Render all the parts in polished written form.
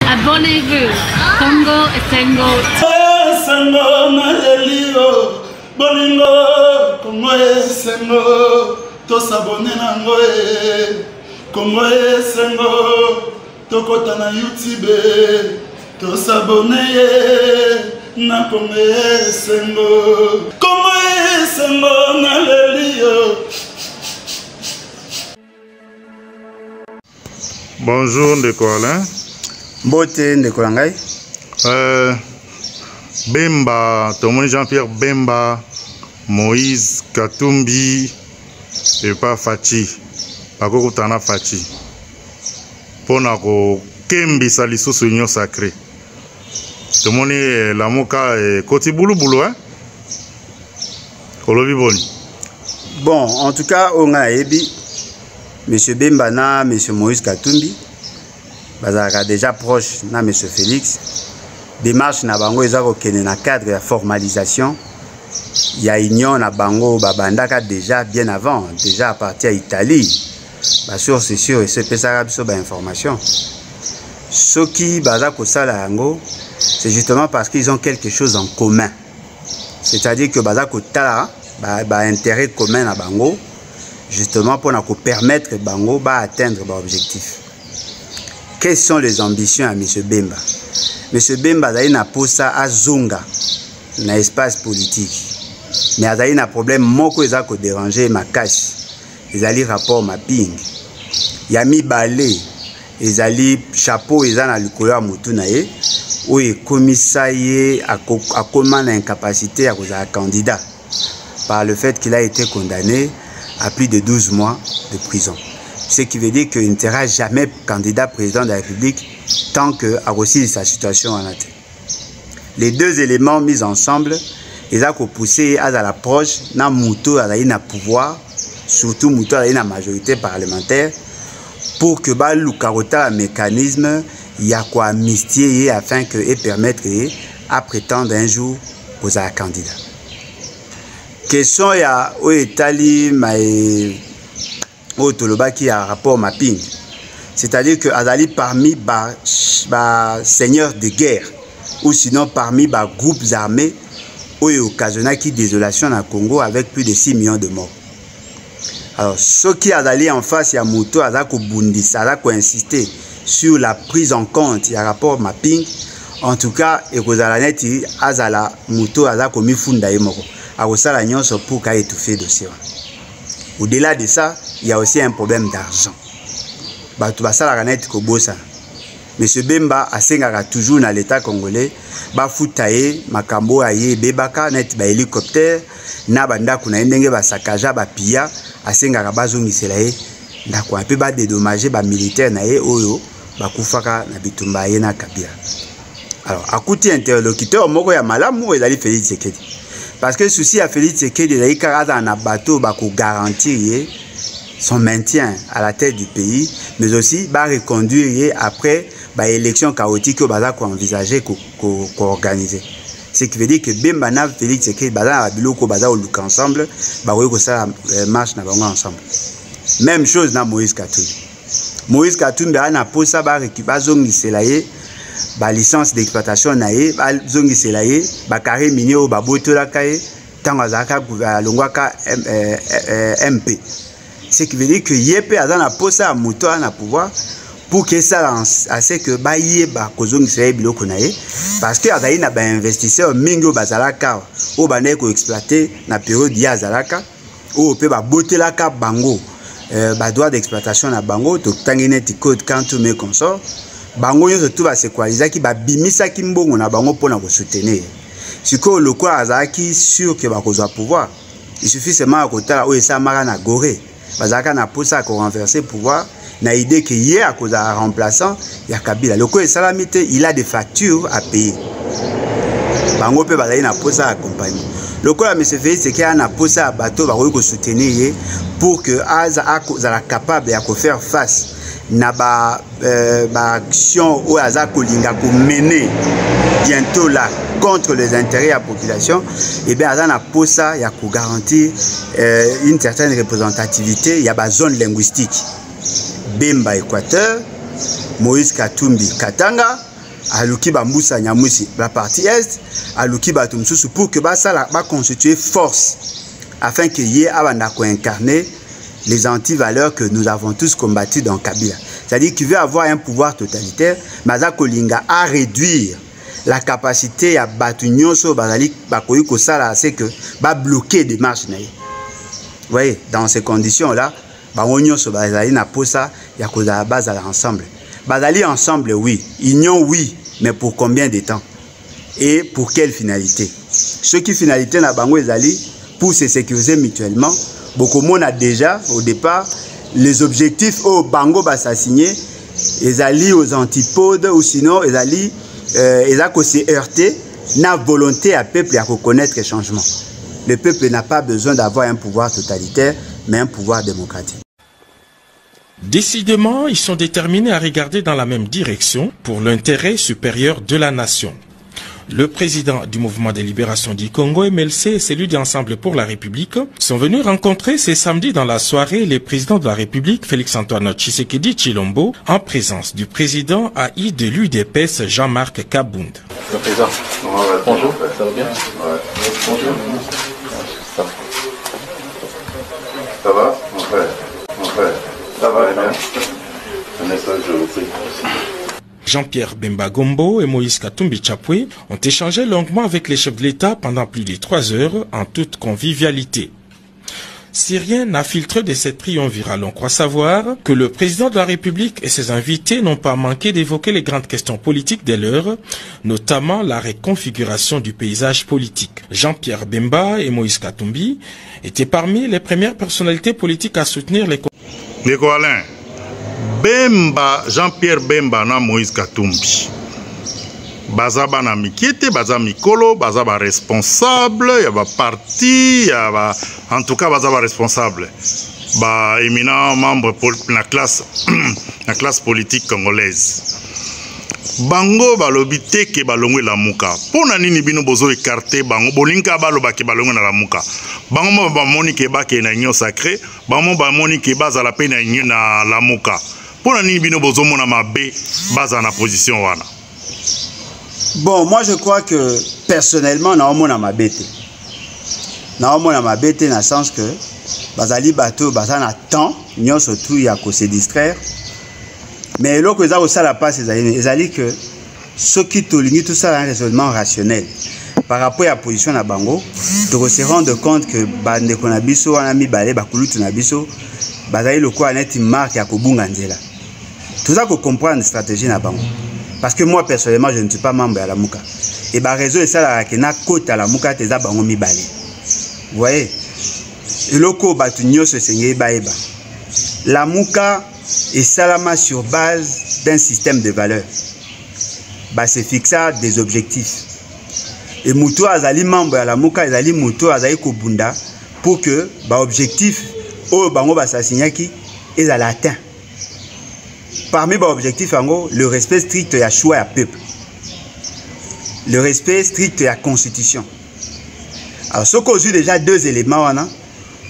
Abonnez-vous. Congo Esengo. Esengo naleli yo bolingo Congo esengo tosabone nango e Congo esengo tokota na YouTube tosabone ye na Congo esengo Congo esengo naleli yo. Bonjour ndeko Alain. Mbote ndeko na ngai. Bemba, tomoni Jean-Pierre Bemba, Moïse Katumbi epa Fatshi. Bakokutana na Fatshi mpo na kokembisa lisusu Union Sacrée. Tomoni Lamuka ekoti bulubulu hein? Olobi boni? Bon, en tout cas, oyo ngai nayebi, Monsieur Bemba na Monsieur Moïse Katumbi bazalaka déjà proche na Monsieur Félix. Démarche na bango eza kokende na cadre ya formalisation ya union na bango babandaka déjà bien avant, déjà à partir ya Italie. Ba source sûre esepesaka biso ba information. Soki baza kosala yango, c'est justement parce qu'ils ont quelque chose en commun. C'est-à-dire que baza kotala ba intérêt commun na bango, justement pour na ko permettre bango ba atteindre ba objectif. Quelles sont les ambitions à Monsieur Bemba? Monsieur Bemba azali na posa azonga na espace politique, mais azali na problème moko eza ko déranger makasi, ezali rapport mapping ya mibale, ezali chapeau eza na likolo ya mutu na ye oyo ekomisa ye akoma na incapacité ya kozala candidat par le fait qu'il a été condamné à plus de 12 mois de prison. Ce qui veut dire qu'il ne sera jamais candidat président de la République tant que a reçu sa situation en tête. Les deux éléments mis ensemble, ils ont poussé à l'approche na mutu azali na pouvoir, surtout mutu azali na majorité parlementaire, pour que baluka kotala mécanisme ya ko amnistier ye afin que et permettre ye à prétendre un jour kozala candidat. Question ya oyo etali mai oyo tolobaki ya rapport mapping, c'est-à-dire que azali parmi ba seigneurs de guerre ou sinon parmi ba groupes armés oyo occasionnaki désolation na Congo avec plus de 6 millions de morts. Alors, soki azali en face ya moto aza kobundisa, aza koinsister sur la prise en compte ya rapport mapping, en tout cas ekozala neti azala moto aza komifunda ye moko, akosala nyonso pour ka étouffer dossier wana. Au-delà de ça, il y a aussi un problème d'argent. Bato basalaka neti kobosana. Monsieur Bemba asengaka toujours na l'État congolais bafuta ye makambo oyo aye ebebaka neti ba hélicoptère na bandako na ye ndenge basakaja bapia, asengaka bazongisela ye ndako wana mpe badédommager ba militaire na ye oyo bakufaka na bitumba ye na Kabila. Alors akuti interlocuteur moko ya malamu oyo ezali Félix Tshisekedi, parce que souci ya Félix Tshisekedi ezali kaka azala na bato bakogarantir ye son maintien à la tête du pays, mais aussi ba reconduire ye après ba élection chaotique oyo baza koenvisager koorganiser. Ce qui veut dire que Bemba na Félix Tshisekedi baza na biloko baza koluka ensemble, bakoki kosala marche na bango ensemble. Même chose na Moïse Katumbi. Moïse Katumbi aza na posa bazongisela ye ba licence d'exploitation na ye, bazongisela ye ba carré minier oyo babotolaka ye ntango azalaka alongwaka MP. Ce qui veut dire que ye pe aza na posa ya moto aza na pouvoir pour que esala à ce que bayeba kozongisela ye biloko na ye, parce que azali na ba investisseur mingi oyo bazalaka awa, oyo bandaki koexploiter na période ye azalaka, oyo pe babotelaka bango ba droit d'exploitation na bango, totangi neti code quantum et consort, bango nyonso tu basequalizaki, babimisaki mbongo na bango mpona kosoutenir. Sikoyo lokola azalaki sûr que bakozwa pouvoir, il suffit seulement ya kotala oyo esalamaka na Gorée, bazalaka na posa ya korenverser pouvoir na idée que ye akozala remplaçant ya Kabila. Lokola esalami te, il a des factures à payer. Bango mpe bazali na posa ya compagnie. Lokola Monsieur Félix Tshisekedi aza na posa ya bato bakoki kosoutenir ye pour que azala capable ya kofaire face na ba action oyo aza kolinga komener bientôt là contre les intérêts de la population, et bien aza na posa ya kogarantir une certaine représentativité ya ba zone linguistique. Bemba Équateur, Moïse Katumbi Katanga, Aluki bambusa Nyamwisi la partie est, aluki bato mosusu pour que basala baconstituer force afin que ye abanda koincarner les antivaleurs que nous avons tous combattues dans Kabila. C'est-à-dire qu'il veut avoir un pouvoir totalitaire, mais aza kolinga à réduire la capacité ya bato nyonso bazali bakoki kosala, c'est que babloquer démarche na ye. Vous voyez, dans ces conditions là, bango nyonso bazali na posa ya kozala, bazala ensemble. Bazali ensemble, oui, union, oui, mais pour combien de temps et pour quelle finalité? Soki finalité na bango ezali pour se sécuriser mutuellement, bokomona déjà au départ les objectifs oyo bango bas'assigner ezali aux antipodes ou sinon ezali eza kose heurter na volonté ya peuple ya koconnaître changement. Le peuple n'a pas besoin d'avoir un pouvoir totalitaire, mais un pouvoir démocratique. Décidément, ils sont déterminés à regarder dans la même direction pour l'intérêt supérieur de la nation. Le président du mouvement de libération du Congo, MLC, et celui d'Ensemble pour la République sont venus rencontrer ce samedi dans la soirée le président de la République, Félix-Antoine Tshisekedi Tshilombo, en présence du président AI de l'UDPS, Jean-Marc Kabund. Le président, bonjour, ça va bien? Ouais. Bonjour. Ça va. Ça va, mon frère? Mon frère, ça va bien? Un message, je vous prie. Jean-Pierre Bemba Gombo et Moïse Katumbi Chapwe ont échangé longuement avec les chefs de l'État pendant plus de 3 heures en toute convivialité. Si rien n'a filtré de cette triumvirat, on croit savoir que le président de la République et ses invités n'ont pas manqué d'évoquer les grandes questions politiques de l'heure, notamment la reconfiguration du paysage politique. Jean-Pierre Bemba et Moïse Katumbi étaient parmi les premières personnalités politiques à soutenir les. Ndeko Alain, Bemba, Jean-Pierre Bemba na Moïse Katumbi baza bana mike te, baza mikolo, baza baresponsable ya baparti ya ba, en tout cas baza baresponsable, baéminent membre na classe politique congolaise. Bango balobi te ke balongwe Lamuka. Mpo na nini bino bozo écarter bango? Bolinga baloba ke balongwe na Lamuka. Bango mo bamoni ke bakende na Union sacrée, bango bamoni ke bazala mpe na Lamuka. Mpo na nini bino bozomona mabe bazala na position wana? Bon, moi je crois que personnellement naomona mabe te. Naomona mabe te na sens que bazali bato baza na temps nyonso tu ya kose distraire, mais eloko eza kosala mpasi ezali que soki tolingi tosala un raisonnement rationnel par rapport ya position na bango, tokose rendre compte que bandeko na biso wana mibale, bakulutu na biso, bazali lokola neti marque ya kobunga nzela. Toza kocomprendre stratégie na bango, parce que moi personnellement, je ne suis pas membre ya Lamuka e baréseau esalaka ke nakota Lamuka te. Eza bango mibale. Voyez, eloko oyo bato nyonso esengeli bayeba, Lamuka esalama sur base d'un système de valeurs, base fixa des objectifs, e moto oyo azali membre ya Lamuka ezali moto oyo azali kobunda pour que baobjectif oyo bango basasignaki ezala atteint. Parmi baobjectif yango, le respect strict ya choix ya peuple, le respect strict ya constitution. Alors soki ozwi déjà deux éléments wana,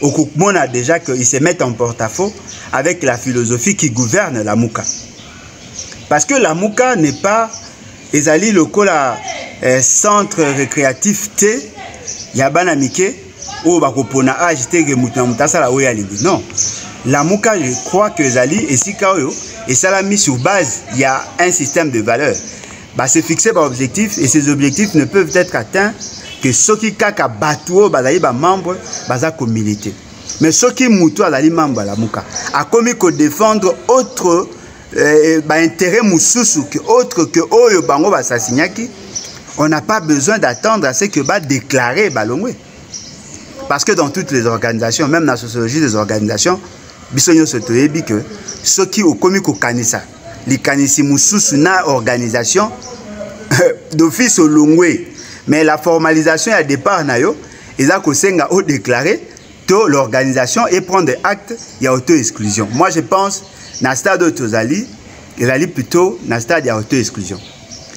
okomona déjà qu'ils se mettent en porte-à-faux avec la philosophie qui gouverne Lamuka, parce que Lamuka n'est pas, ezali lokola centre récréatif te ya bana mike oyo bakopona age te ke moto na moto asala oyo alingi. Non, Lamuka, je crois que ezali esika oyo esalami sur base ya un système de valeurs, base fixer baobjectif, et ces objectifs ne peuvent être atteints que soki kaka bato oyo bazali bamembre baza komiliter. Mais soki moto azali membre ya Lamuka akomi kodéfendre autre baintérêt mosusu que autre que oyo bango basasignaki, on n'a pas besoin d'attendre à ce que badéclarer balongwe, parce que dans toutes les organisations, même na sociologie des organisations, biso nyonso toyebi ke soki okomi kokanisa likanisi mosusu na organisation, d'office olongwe. Mais la formalisation ya départ na yo eza kosenga odéclarer to l'organisation et prendre acte ya auto-exclusion. Moi je pense, na stade oyo tozali, ezali plutôt na stade ya auto-exclusion.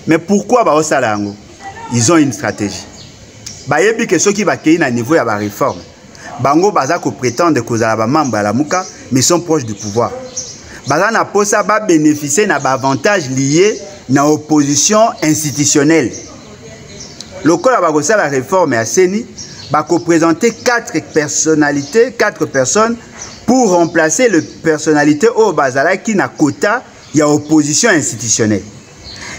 Mais pourquoi baosala yango? Ils ont une stratégie. Bayebi ke soki bakei na niveau ya baréforme, bango baza koprétendre kozala bamembre ya Lamuka, mais sont proches du pouvoir, baza na posa babénéficie na baavantage lié. na opposition institutionnelle. Lokola bakosala réforme ya CENI, bakoprésenter quatre personnalités, quatre personnes pour remplacer le personnalité oyo bazalaki na quota ya opposition institutionnelle.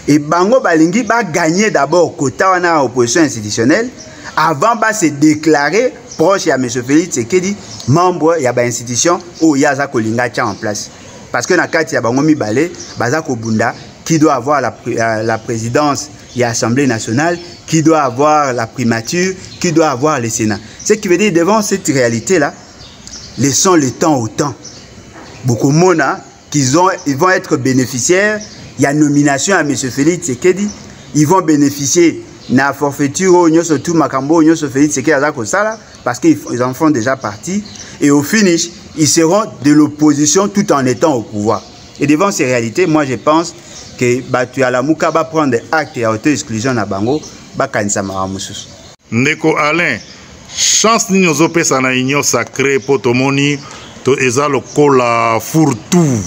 Et bango balingi ba gagner d'abord quota wana ya opposition institutionnelle avant ba se déclarer proche ya M. Félix Tshisekedi, membre ya ba institution oyo ye aza kolinga atia en place. Parce que na kati ya bango mibale baza kobunda qui doit avoir la présidence ya Assemblée nationale, qui doit avoir la primature, qui doit avoir le Sénat. Ce qui veut dire, devant cette réalité-là, laissons le temps au temps. Bokomona qu'ils ont, ils vont être bénéficiaires. Il y a nomination à M. Félix Tshisekedi. Ils vont bénéficier na forfaiture oyo nyonso tout makambo oyo nyonso Félix Tshisekedi aza kosala, parce qu'ils en font déjà partie. Et au finish, ils seront de l'opposition tout en étant au pouvoir. Et devant ces réalités, moi je pense que bato ya Lamuka ba prendre acte ya auto-exclusion na bango, bakanisa makambo mosusu. Ndeko Alain, chance nini ozopesa na Union sacrée po tomoni to eza lokola fourre-tout?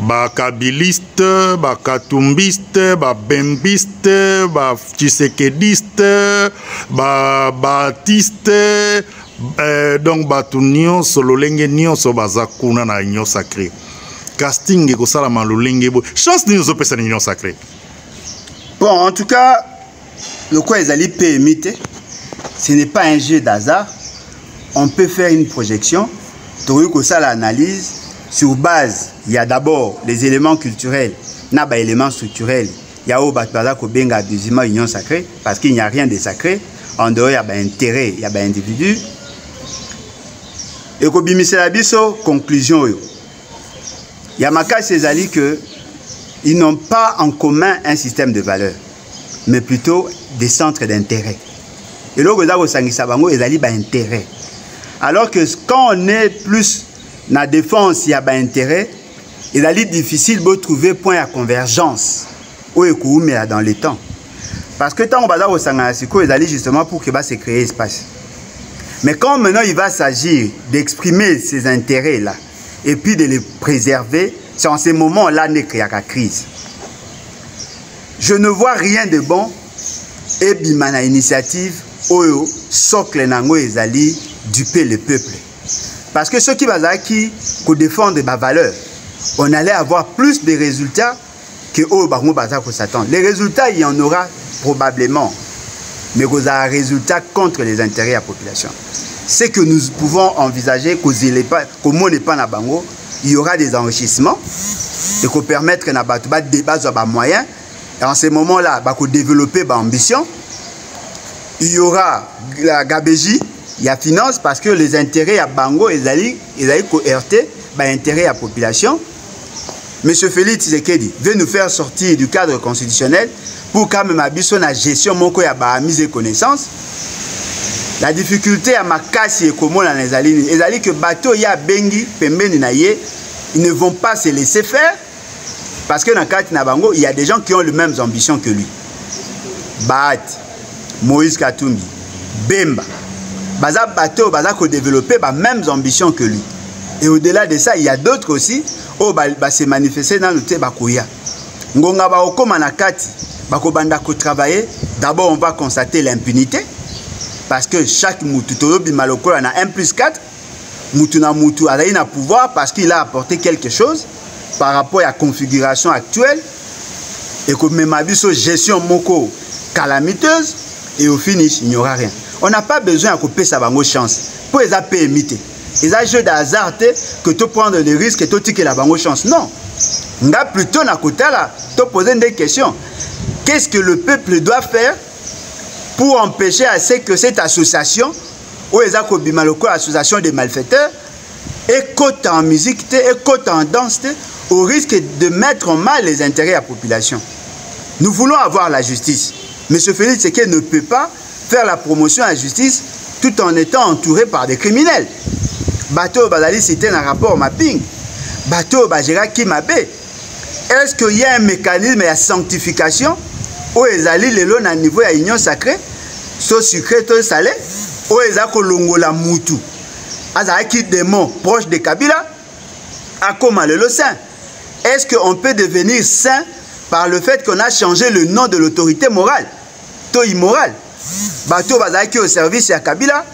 Bakabiliste, bakatumbiste, babembiste, batshisekediste, babatiste, donc bato nyonso lolenge nyonso baza kuna na Union sacrée. Casting ekosalama lolenge boye. Chance nini ozopesa na Union sacrée? Bon, en tout cas, lokola ezali PMI te, ce n'est pas un jeu d'hasard. On peut faire une projection, tokoki kosala analyse sur base. Il y a d'abord les éléments culturels, na ba éléments structurels. Il y a oyo bato baza kobenga abusivement Union sacrée, parce qu'il n'y a rien de sacré. En dehors, il y a ba intérêt, il y a ba individu. Ekobimisela biso conclusion oyo. Il y a makasi ezali que ils n'ont pas en commun un système de valeurs, mais plutôt des centres d'intérêt. Et eloko eza kosangisa bango ezali ba intérêt. Alors que quand on est plus na défense ya ba intérêt, ezali difficile de trouver point à convergence oyo ekoumela dans le temps. Parce que tant baza kosangana sikoyo ezali justement pour que ba se créer espace. Mais quand maintenant il va s'agir d'exprimer ces intérêts-là et puis de les préserver, c'est en ce moment-là qu'il y a la crise. Je ne vois rien de bon et bimana initiative oyo socle nango ezali duper le peuple. Parce que ceux qui bazaki ko défendre ba valeur, on allait avoir plus de résultats que oyo bango baza ko s'attendre. Les résultats, il y en aura probablement, mais vous avez un résultat contre les intérêts de la population. Ce que nous pouvons envisager, qu'au moins n'est pas na bango, il y aura des enrichissements et qu'on permettre na bato ba débat ba moyen. Et en ce moment-là, ba ko développer ba ambition. Il y aura la gabégie, il y a finance parce que les intérêts à bango ils allaient ko heurter ba intérêt à la population. Monsieur Félix Tshisekedi veut nous faire sortir du cadre constitutionnel pour quand même abiso na gestion moko ya ba mise et connaissance. La difficulté à makasi et comment na ezali, ezali que bateau ya bengi pembeni na ye, ils ne vont pas se laisser faire parce que dans kati na bango, il y a des gens qui ont les mêmes ambitions que lui. Baat, Moïse Katumbi, Bemba, baza bateau baza ko développer ba mêmes ambitions que lui. Et au-delà de ça, il y a d'autres aussi oyo ba se manifester dans le te bakoya. Ngonga ba okoma na kati, bakobanda ko travailler. D'abord, on va constater l'impunité parce que chaque mutu tolobi malokola na 1 plus 4, mutu na mutu azali na pouvoir parce qu'il a apporté quelque chose par rapport à la configuration actuelle et que même abiso gestion moko calamiteuse et au finish il n'y aura rien. On n'a pas besoin de couper sa bango chance pour les PMI. Ils ont jeu de hasard que tu prendre le risque et tu tiques la bango chance. Non. Nga plutôt na côté là, te poser des questions. Qu'est-ce que le peuple doit faire pour empêcher à ce que cette association, ou les Akobimaloko, association des malfaiteurs, écoute en musique, écoute en danse, au risque de mettre en mal les intérêts de la population. Nous voulons avoir la justice. Monsieur Félix Tshisekedi ne peut pas faire la promotion à la justice tout en étant entouré par des criminels. Bateau bazali cité dans le rapport mapping. Bateau bajera qui mabe. Est-ce qu'il y a un mécanisme de sanctification où ils allaient le long à niveau de l'union sacrée, soit sucré, soit salé, où ils ont longola mutu. Azalaki démon proche de Kabila, a comment le saint. Est-ce qu'on peut devenir saint Par le fait qu'on a changé le nom de l'autorité morale to immorale. Bato bazalaki au service ya Kabila,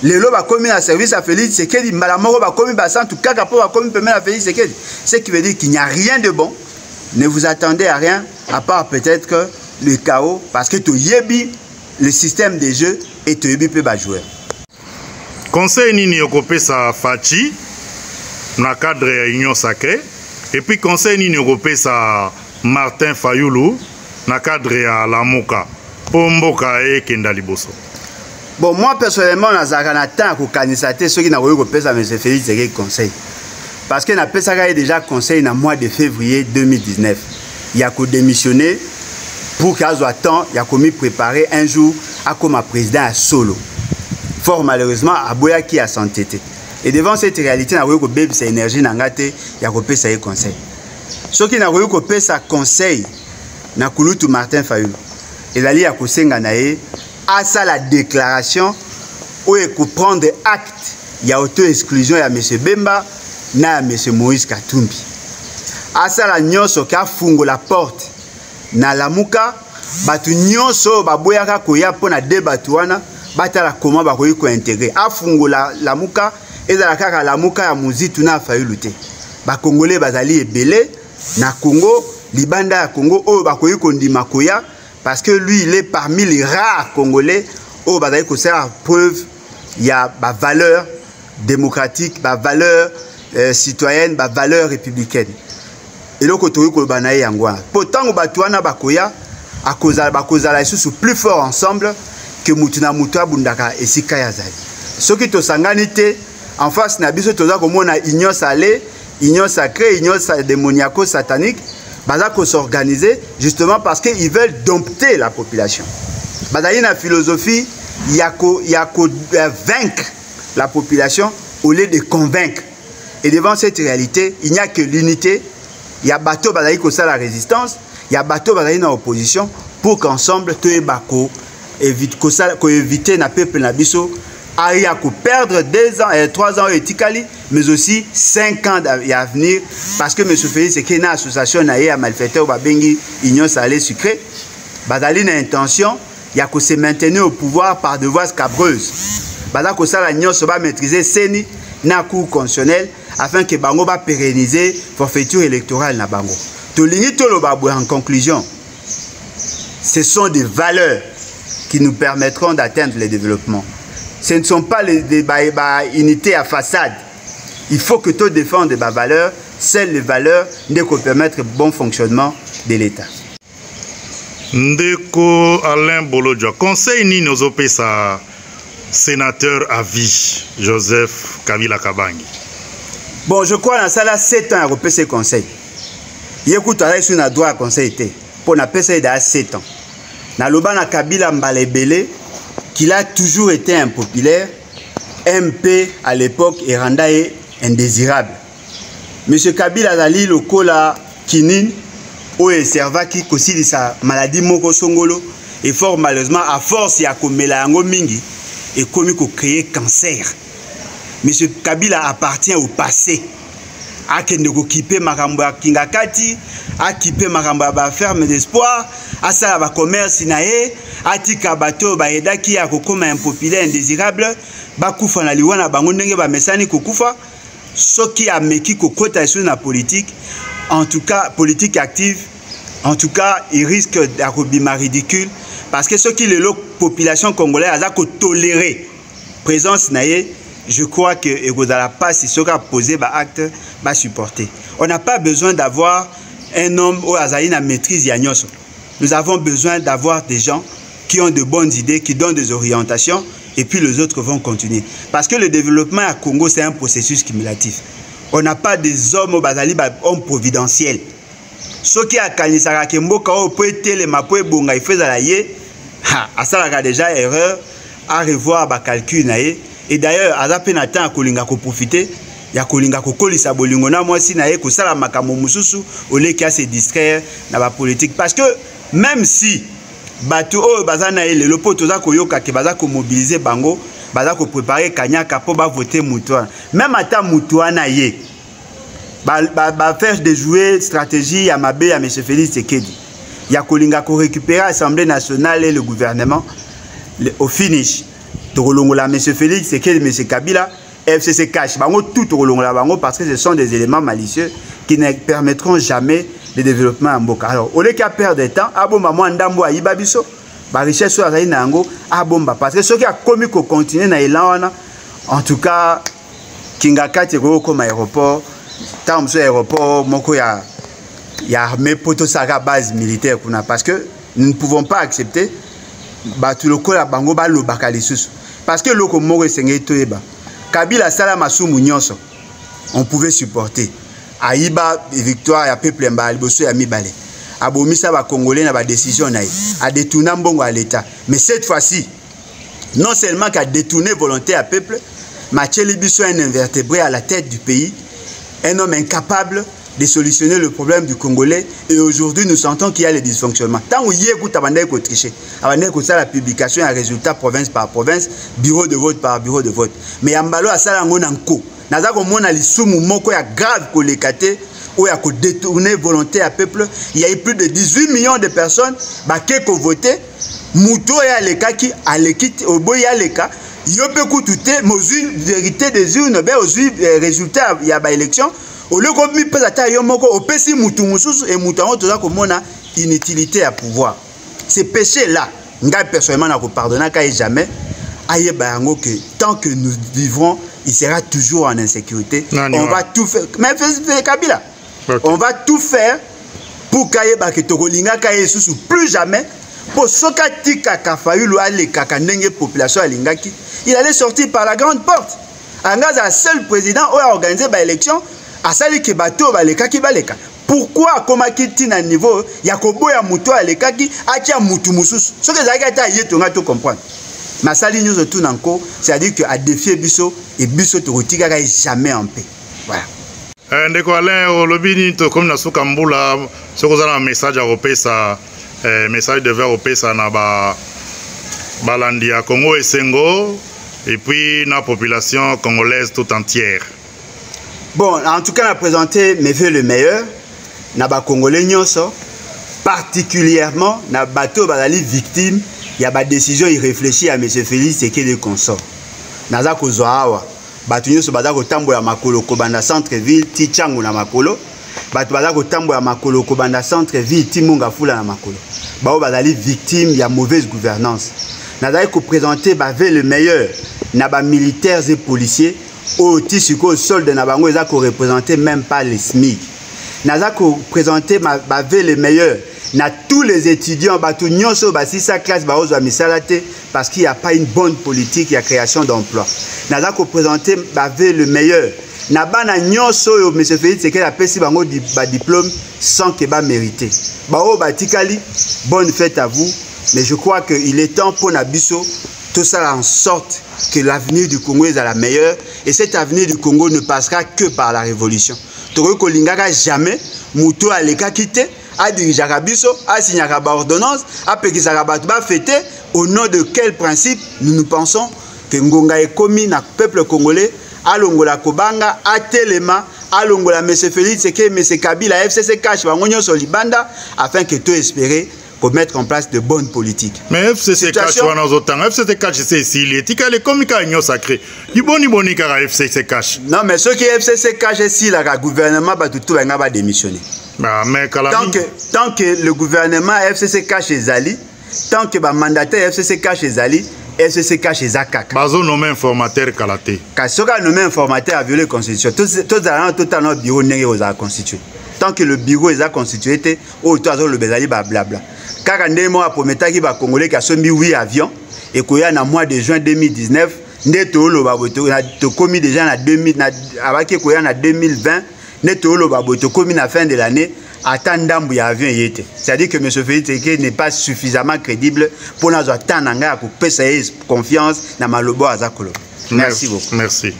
lelo bakomi na service ya Félix Tshisekedi, mbala moko bakomi basantu kaka mpo bakomi pembeni ya Félix Tshisekedi. Ce qui veut dire qu'il n'y a rien de bon. Ne vous attendez à rien, à part peut-être que le chaos, parce que toyebi le système de jeu et toyebi mpe bajoueur. Conseil nini okopesa Fatshi na cadre ya Union Sacrée, et puis conseil nini okopesa Martin Fayulu na cadre ya Lamuka mpo mboka ekenda liboso? Bon, moi personnellement, nazalaka na temps ya kokanisa te soki nakoki kopesa M. Félix Tshisekedi conseil, parce que napesaka ye déjà conseil na mois de février 2019 ya kodémissionner pour que azwa temps ya komi préparer un jour akoma président ya solo. Fort malheureusement, aboyaki ya santé te. Et devant cette réalité, nakoki kobebisa énergie na nga te ya kopesa ye conseil. Soki nakoki kopesa conseil na kulutu Martin Fayulu, ezali ya kosenga na ye asala déclaration oyo ekoprendre acte ya auto-exclusion ya M. Bemba na ya M. Moïse Katumbi. Asala nyonso ke afungola porte na Lamuka, bato nyonso oyo baboyaka koya mpo na de bato wana batala koma bakoki kointegre. Afungola Lamuka, ezala kaka Lamuka ya Muzitu na Fayulu te. Bakongole bazali ebele na Congo, libanda ya Congo, oyo bakoki kondima koya, parce que lui, il est parmi les rares Congolais oyo bazali kosala preuve ya bavaleur démocratique, bavaleur citoyenne, bavaleur républicaine. Eloko tokoki koloba na ye yango wana, mpo ntango bato wana bakoya, akozala, bakozala lisusu plus fort ensemble ke mutu na mutu abundaka esika ya azali. Soki tosangani te, en face na biso toza komona Union salée, Union sacrée, Union démoniaco satanique baza s'organiser justement parce que ils veulent dompter la population. Bazali na philosophie ya ko vaincre la population au lieu de convaincre. Et devant cette réalité, il n'y a que l'unité ya bato bazali kosala résistance, ya bato bazali na opposition, pour qu'ensemble toyeba koéviter na peuple na biso aya koperdre 2 ans et 3 ans oyo etikali, mais aussi 5 ans ya avenir, parce que M. Félix eke na association na ye ya malfaiteur oyo babengi Union salée sucrée, bazali na intention ya kose maintenir au pouvoir par de voies scabreuses. Baza kosala nyonso bamaîtriser CENI na Cour constitutionnelle afin que bango bapérenniser forfaiture électorale na bango. Tolingi toloba boye en conclusion: ce sont des valeurs qui nous permettront d'atteindre le développement. Ce ne sont pas les ba, unités à façade. Il faut que tu défendes des valeurs. Seules les valeurs nde permettre bon fonctionnement de l'État. Ndeko Alain Bolodjwa, conseil nini ozopesa sénateur à vie Joseph Kabila Kabange? Bon, je crois nasala 7 ans ya kopesa conseil. Ye kutu azali su na droit ya conseil te, mpo napesa ye daa 7 ans. Naloba na Kabila mbala ebele qu'il a toujours été impopulaire. MP à l'époque eranda ye indésirable. Monsieur Kabila azali lokola kinine oyo eservaki kosilisa maladie moko songolo, et fort malheureusement, à force ya komela yango mingi, ekomi kocréer cancer. Monsieur Kabila appartient au passé. Akende kokipe makambo ya Kingakati, akipe makambo ya baferme d'espoir, asala bacommerce na ye, atika bato oyo bayedaki ya kokóma impopulaire, indésirable, bakufa na liwa na bango ndenge bamesani kokufa. Soki ameki kokota lisusu na politique, en tout cas politique active, en tout cas il risque ya kobima ridicule, parce que soki lelo population congolaise aza kotolérer présence na ye, je crois que ekozala mpasi soki apose baacte basupporter. On n'a pas besoin d'avoir un homme oyo azali na maîtrise ya nyonso. Nous avons besoin d'avoir des gens qui ont de bonnes idées, qui donnent des orientations, et puis les autres vont continuer, parce que le développement à Congo, c'est un processus cumulatif. On n'a pas des hommes oyo bazali hommes providentiels. Soki akanisaka ke mboka oyo po etelema, po ebonga, ifo ezala ye, asalaka déjà erreur, à revoir bacalcul na ye. Et d'ailleurs, aza mpe na temps ya kolinga koprofite, ya kolinga kokolisa bolingo na mwasi na ye, kosala makambo mosusu oleki ase distraire na bapolitique, parce que même si bato oyo baza na ye lelo, mpo toza koyoka ke baza komobilize bango, baza koprépare kanyaka mpo bavote mutu wana, même ata mutu wana ye, Bafaire ba, ba déjouer stratégie ya mabe ya monsieur Félix Tshisekedi ya kolinga korécupérer Assemblée nationale et le gouvernement le, au finish tokolongola monsieur Félix Tshisekedi, monsieur Kabila, FCC cash, bango tout tokolongola bango, parce que ce sont des éléments malicieux qui ne permettront jamais le développement ya mboka. Alors au lieu ya perdre de temps, abomba mwa ndambo ayiba biso barichesse oyo azali na yango, abomba, parce que soki akomi kocontinue na élan wana, en tout cas Kingakati ekoki kokóma aéroport, ntango mosusu aéroport moko ya armée, mpo tosalaka base militaire kuna, parce que nous ne pouvons pas accepter bato lokola bango balobaka lisusu. Parce que eloko moko esengeli toyeba: Kabila asala masumu nyonso, on pouvait supporter. Ayiba victoire ya peuple ya mbala liboso, ya mibale abomisa bacongolais na badécision na ye, adétourna mbongo ya l'État. Mais cette fois-ci, non seulement qu'a détourné volonté ya peuple, mais atieli biso un invertébré à la tête du pays, un homme incapable de solutionner le problème du Congolais. Et aujourd'hui, nous sentons qu'il y a les dysfonctionnements. Tant que ye kutu abandaki kotricher, abandaki kosala publication ya résultat province par province, bureau de vote par bureau de vote. Mais ya mbala asala yango na nko. Naza komona lisumu moko ya grave koleka te oyo ya kodétourner volonté ya peuple. Il y a eu plus de 18 millions de personnes bake kovote. Moto oyo alekaki aleki te, oboyi aleka, yo mpe kutu te mozwi vérité des urnes, be ozwi résultat ya baélection, au lieu komipesa ata yo moko, opesi mutu mosusu. E mutu yango, toza komona inutilité ya pouvoir. Ce péché là, ngai personnellement nakopardonnaka ye jamais. Ayeba yango que tant que nous vivrons, il sera toujours en insécurité. Nani on wana? Va tout faire, mais Kabila, on va tout faire pour kayeba ke tokolingaka ye lisusu plus jamais, mpo soki atikaka Fayulu alekaka ndenge population alingaki, il allait sortir par la grande porte. Anga azala seul président oyo aorganize baélection, asali ke bato oyo balekaki baleka. Pourquoi akomaki ntina niveau ya koboya moto oyo alekaki, atia mutu mosusu? Soki ezalaki ata ye, tonga to comprendre, mais asali nyonso tu na nko, c'est-à-dire que adéfie biso e biso tokotikaka ye jamais en paix. Voilà. Ndeko Alain, olobi nini? Tokomi na suka mbula. Soki oza na message ya kopesa, message de vœux kopesa na ba balandi ya Congo Esengo et puis na population congolaise tout entière. Bon, en tout cas, na présenté mes vœux le meilleur na bacongolais nyonso, particulièrement na bato oyo bazali victime ya badécision irréfléchi ya monsieur Félix Tshisekedi consort. Naza kozwa awa bato nyonso baza kotambola makolo kobanda centre ville ti Tshangu na makolo, bato baza kotambola makolo kobanda centre ville ti Mont-Ngafula na makolo, baoyo bazali victime ya mauvaise gouvernance. Nazali koprésente bavœux le meilleur na bamilitaires et policiers oyo ti sikoyo solde na bango eza koreprésente même pas le SMIC. Naza koprésente bavœux le meilleur na tous les étudiants, bato nyonso oyo basilisa classe, baozwa misala te parce qu'il n'y a pas une bonne politique ya création d'emploi. Naza koprésente bavœux le meilleur na bana nyonso oyo M Félix Tshisekedi apesi bango badiplôme sans ke bamérite. Baoyo batikali, bonne fête à vous. Mais je crois que il est temps mpo na biso tosala en sorte que l'avenir du Congo ezala meilleur, et cet avenir du Congo ne passera que par la révolution. Tokoki kolingaka jamais moto alekaki te adirigeaka biso, asignaka baordonnance, apekisaka bato bafete. Au nom de quel principe? Nous, nous pensons que ngonga ekomi na peuple congolais alongola kobanga, atelema, alongola M Félix Tshisekedi, M Kabila, FCC cash, bango nyonso libanda, afin que to espérer pour mettre en place de bonnes politiques. Mais FCC cash wana ozotanga, FCC cash ese esili, etikali ekomi kaka union sacrée. Iboni boni kaka FCC cash? Non, mais soki FCC cash esilaka, gouvernement bato to banga badémissionner. Ah, mais kala Tant que le gouvernement FCC cash ezali, tant que bamandataire FCC cash ezali, FCC cash eza kaka. Bazonome informateur kala te. Kasi soki anome informateur, aviole constitution. Tozala na totala na bureau ndenge kozala constitué. Tant que le bureau eza constitué te, oyo to azoloba ezali bablabla kaka. Ndenge moko aprometaki bacongolais ke asombi 8 avion, ekoya na mois de juin 2019, nde tooloba boye tokomi déjà na 2000, abaki ekoya na 2020, nde tooloba boye tokomi na fin de l'année, ata ndambu ya avion eye te. C'est-à-dire que M Félix Tshisekedi n'est pas suffisamment crédible mpo nazwa temps na ngai ya kopesa ye confiance na maloba oyo aza koloba. Merci beaucoup. Merci.